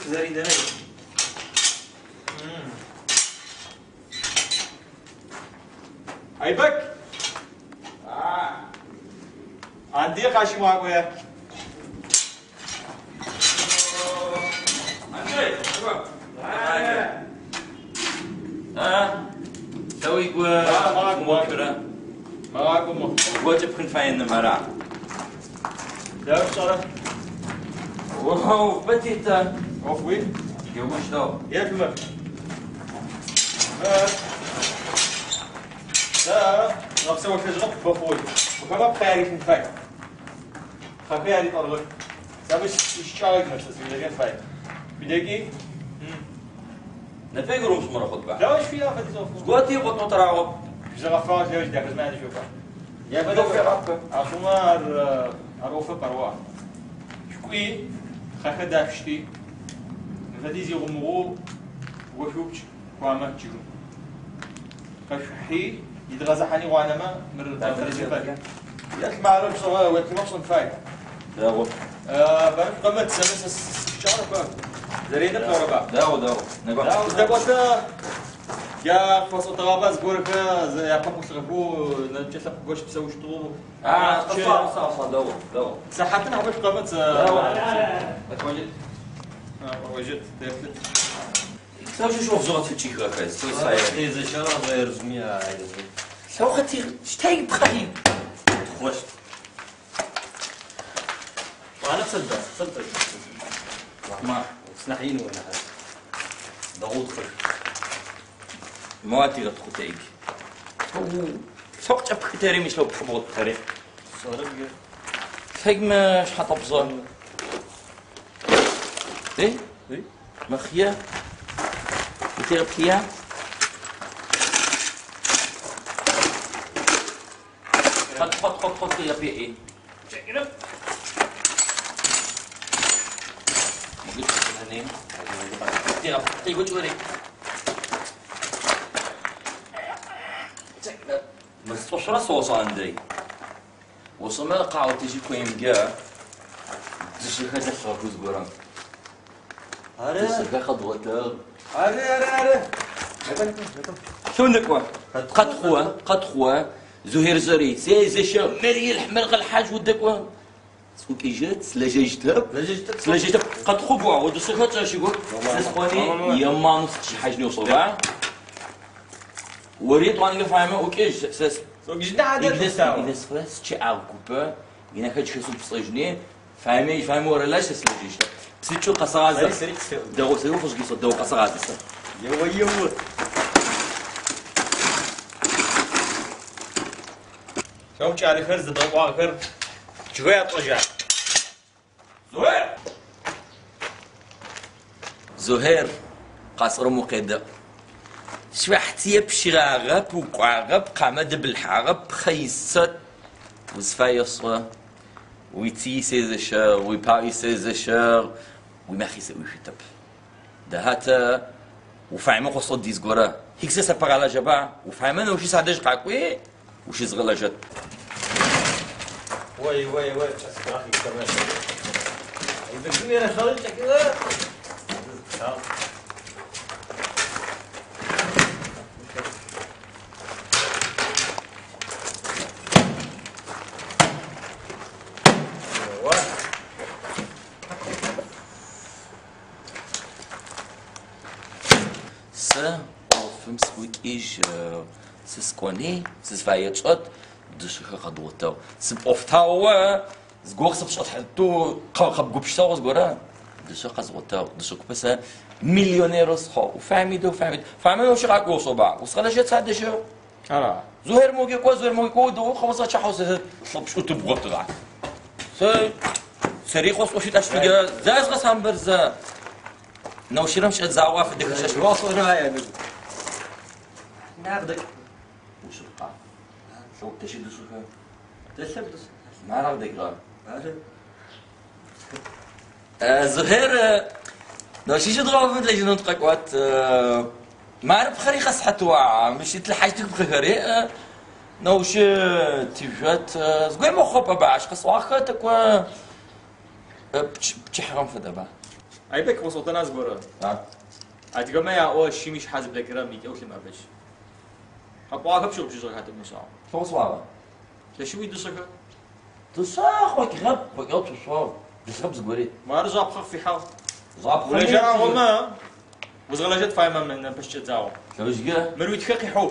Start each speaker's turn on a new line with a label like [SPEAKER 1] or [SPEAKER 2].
[SPEAKER 1] Зарина. Айбек! Анди къащымакӏоя.
[SPEAKER 2] Андрей, Сауи гуа
[SPEAKER 1] Магакӏо.
[SPEAKER 2] Гуакӏэ пхын фаеным ара.
[SPEAKER 1] Дауэ пщӏэрэ?
[SPEAKER 2] Уау, бэтета.
[SPEAKER 1] Ӏуэху уи?
[SPEAKER 2] Еущтау.
[SPEAKER 1] Еплъ мыр. Мыр. Сэ гъэпсэуэлъэжьыгъэ къыпхуэхъуй. Мыхэмэ пхъэ ярилъын фай. Пхъэхэр яритӏэргъых. Сэ абы сищыкӏагъэ мыр, сэ сылэжьэн фай. Фидэкӏи?
[SPEAKER 2] Нэпей гурумщ мыр хъутба.
[SPEAKER 1] Дауэ шхуиӏэ фэдиз ӏуэху?
[SPEAKER 2] Гуати къотмотрагъо.
[SPEAKER 1] Шъузэгъэфагъэ лэжь дахэзмэ ядышъокӏуа. Ашумэ ар ар ӏофэп арыуа. Шъукӏуи, пхъэхэр дашъушти. Мы фэдиз игъумыгъоу ошъуупкӏ куамэ чъыгым. Къэшъухьи, идгъэзыхьани гъуанэмэ мыр дгъэтэрэзын фай. Еплъ мары пшӏыгъэ, уеплъымэ пшӏын фай.
[SPEAKER 2] Дэгъу.
[SPEAKER 1] Бэрэ шъукъэмыт, сэ мы сэ сищыкӏагъэп. Заринэ плъэгъурэба?
[SPEAKER 2] Дэгъу, дэгъу. Нэкӏо.
[SPEAKER 1] Уздэкӏотэ я фэсӏотэгъаба зыгорэхэр япэм ӏулъыгъэхэу нэмыкӏэ лъэпкъ гощ псэущтыгъэу.
[SPEAKER 2] А, къэсӏуагъ, къэсӏуагъ, дэгъу, дэгъу.
[SPEAKER 1] Сыхьатым абы шъукъэмыт.
[SPEAKER 2] Дэгъу. Нэкӏожьыт.
[SPEAKER 1] Ожьыт, теплъыт.
[SPEAKER 2] Сэ شو شوف تجيك هكا سوي
[SPEAKER 3] إذا شرب يرزمي
[SPEAKER 2] لو خدتي شتاي بخي خوش
[SPEAKER 3] وأنا صدق صدق
[SPEAKER 2] ما
[SPEAKER 3] سنحين ولا حاجة ضغوط خش
[SPEAKER 2] مواتي غتخوتيك سوق تبخ تاري مش لو بخبوط تاري
[SPEAKER 3] صارت
[SPEAKER 2] فيك ما شحال طبزة ايه
[SPEAKER 3] إيه.
[SPEAKER 2] مخيا وتيغ بخيا خط خط خط خط يا بي ايه ما قلتش هني تيغ تيغ توري ما تصوص صوص عندي وصما قاعد تجي كوين كاع تجي خد الخرجوز قرام
[SPEAKER 3] أرى
[SPEAKER 2] تجي خد
[SPEAKER 1] Ары, ары, ары.
[SPEAKER 2] شو نكوى قد خوا قد خوا زهير زري سي زي شو مري الحمل الحاج ودكوا سكون كي جات لا جاجتها
[SPEAKER 3] لا جيت
[SPEAKER 2] لا جاجتها قد خبوا ودو سكوت شي يقول سخوني يما نص شي حاجه نوصل وريت وانا فاهمه اوكي سس
[SPEAKER 1] جدنا عادات
[SPEAKER 2] إجلس إجلس خلاص تشي عاقوبة إنا كتشي سوب صجني فاهمي فاهمي ورا لاش سلاجيش بسيتشو قصا
[SPEAKER 3] سريع سريع
[SPEAKER 2] داو سيرو فاش كيصد داو قصا غازة
[SPEAKER 3] يو يو
[SPEAKER 1] Шоу кӏалэхэр зыдгъэкӏуагъэхэр чъыгэ ятӏожьа.
[SPEAKER 2] زهير زهير قصر مقيدة شبحتي بشراغب وقعغب قامد بالحغب خيست وزفايص ويتي سيزشر ويباري سيزشر ويماخي ويشتب دهاتا وفاهمة قصة ديزغورا هيك سا باغالا جبا وفاهمة وشي سعدج قاكوي وشي زغلا جات
[SPEAKER 3] وي وي وي تسكراخي كمان إذا كنت أنا خرجت كذا
[SPEAKER 2] س أوفم سويك إيج سسكوني سسفايتشوت دشخ قدوتو سب أوفتاو زغوخ سب شط حدو قب قبشتاو زغورا دشخ قزغوتاو دشخ بس مليونيروس خو وفاميدو فاميد فاميدو شي غاكو صبا وصغلا جات سعد شو
[SPEAKER 1] Ара.
[SPEAKER 2] زهير موكي كو زهير موكي كو دو خمسة شحوس طلب شو تبغى تغا س سريق وصو شي تشتغل زاز غسام برزا نوشيرم شد زاوا في ديك الشاشه
[SPEAKER 3] واصل رايا ناخذك
[SPEAKER 2] وش بقى لو تشد شو
[SPEAKER 3] تسبت
[SPEAKER 2] ما راه ديك زهير نوشي شو دغوا في لجنة قكوات ما عرف خري خاص حتوا مشيت لحاجتك بخري نوش تيجات زغير مو خوبا باش خاص واخا تكوا بتشحرم في دابا
[SPEAKER 1] Айбек къосӏотэна зыгорэ?
[SPEAKER 2] А?
[SPEAKER 1] Адыгэмэ яӏо шым ишъхьэ зыблэкӏырэм икӏэу лъымыӏэбэжь. Къэпӏуагъэхэп щыгъупшэжьыгъэха тӏэкӏу мышӏагъэу.
[SPEAKER 2] Сэ къосӏуагъа?
[SPEAKER 1] Лъэшэу уидышъэхэр?
[SPEAKER 2] Дышъэ хъокӏыгъэп, хъокӏыгъэп цушъо. Дышъэп зыгори.
[SPEAKER 1] Мары жъапхъэ къыфихьагъ.
[SPEAKER 2] Жъапхъэ.
[SPEAKER 1] Улэжьагъомэ, узгъэлэжьэт фаемэ непэ щыкӏэдзагъэу.
[SPEAKER 2] Лъэужьгэ.
[SPEAKER 1] Мыр уитхэ къихьэу.